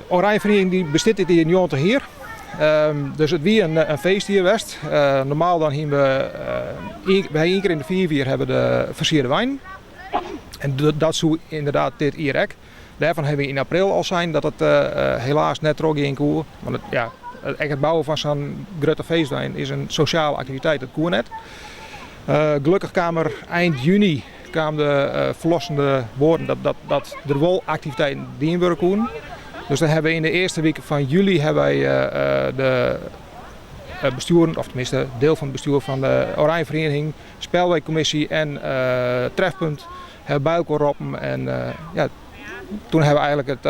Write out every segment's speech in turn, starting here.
Oranjeferiening dy bestiet dit jier 90 jier. Dus it wie in feestjier west. Normaal dan hiene we, we ha ien kear yn de 5 jier hawwe we de fersierde weinen. En dat soe ynderdaad dit jier ek. Dêrfan hawwe we yn april al sein dat it helaas net trochgean koe. Want it, ja, ek it bouwen fan sa'n grutte feestwein is in sosjale aktiviteit, dat koe net. Gelokkich kaam der ein juny kaam de ferlossende woorden dat, dat, dat der wol aktiviteiten dien wurde koenen. Dus dan hawwe we yn de earste wike fan july hawwe wy de bestjoeren, of teminsten deel fan it bestjoer fan de Oranjeferiening, Spelweekkommisje en Trefpunt hawwe by elkoar roppen. En ja, toen hawwe we eigenlik it,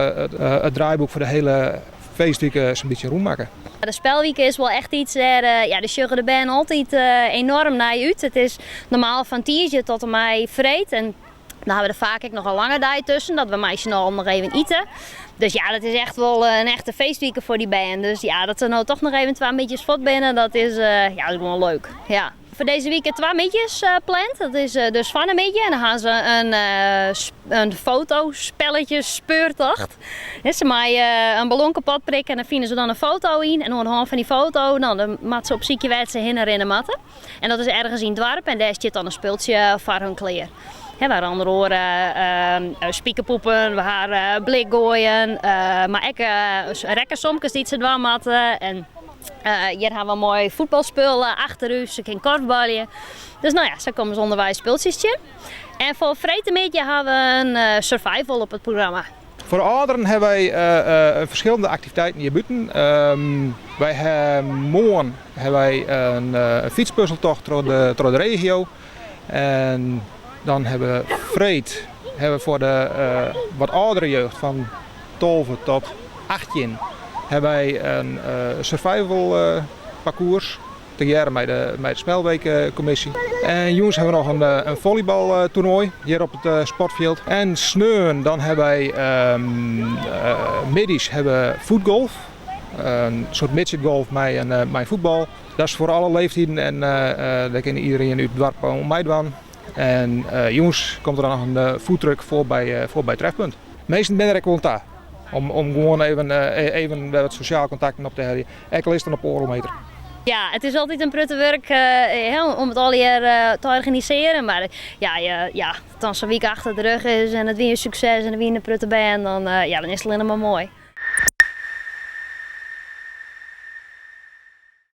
it draaiboek foar de hiele feestwike sa'n bytsje rûn makke. De Spelwike is wol echt iets dêr, ja, dêr sjogge de bern altyd enoarm nei út. It is normaal fan tiisdei tot en mei freed en dan hawwe we der faak ek noch in lange dei tusken, dat we mei syn allen noch even ite. Dus ja, dat is echt wol in echte feestwike foar dy bern. Dus ja, dat se no toch noch even twa middeis fuort binne, dat is, ja, dat is gewoan leuk. Ja. Foar dizze wike twa middeis pland. Dat is dus fan 'e middei en dan ha se in fotospelletje speurtocht. Se meie in ballon kapot prikke en dan fine se dan in foto yn. En oan de hân fan dy foto dan moatte se op sykje wêr't se hinne rinne moatte. En dat is ergens yn it doarp en dêr stiet dan in spultsje foar hun klear. Wêrûnder oare spikerpoepen, we ha blikgoaien, mar ek rekkensomkes dy't se dwaan moatte. En hjir ha we in moai fuotbalspul achter ús, se kinne korfbalje. Dus no ja, sa komme se ûnderweis spultsjes tsjin. En foar freedtemiddei ha we in survival op it programma. Foar de âlderen hawwe wy ferskillende aktiviteiten hjir bûten. Wy ha moarn hawwe wy in fytspuzzeltocht troch de, troch de regio. En dan hawwe we freed hawwe we foar de wat âldere jeugd fan 12 tot 18 hawwe wy in survival parkoers tegearre mei de, mei de Spelweekkommisje. En jûns hawwe we noch in follybaltoernoai hjir op it sportfjild. En sneon dan hawwe wy middeis hawwe we footgolf. In soart midgetgolf mei in, mei fuotbal. Dat is foar alle leeftiden en dêr kin iderien út it doarp oan meidwaan. En jûns komt der dan noch in foodtruck foarby, foarby Trefpunt. Minsken binne der ek wol oan ta om, om gewoan even, even wer wat sosjaal kontakten op te heljen. Ek al is it dan op oardel meter. Ja, it is altyd in protte wurk om it allegear te organisearjen. Mar ja, ja, as dan sa'n wike achter de rug is en it wie in sukses en der wiene in protte bern, dan, ja, dan is it allinnich mar moai.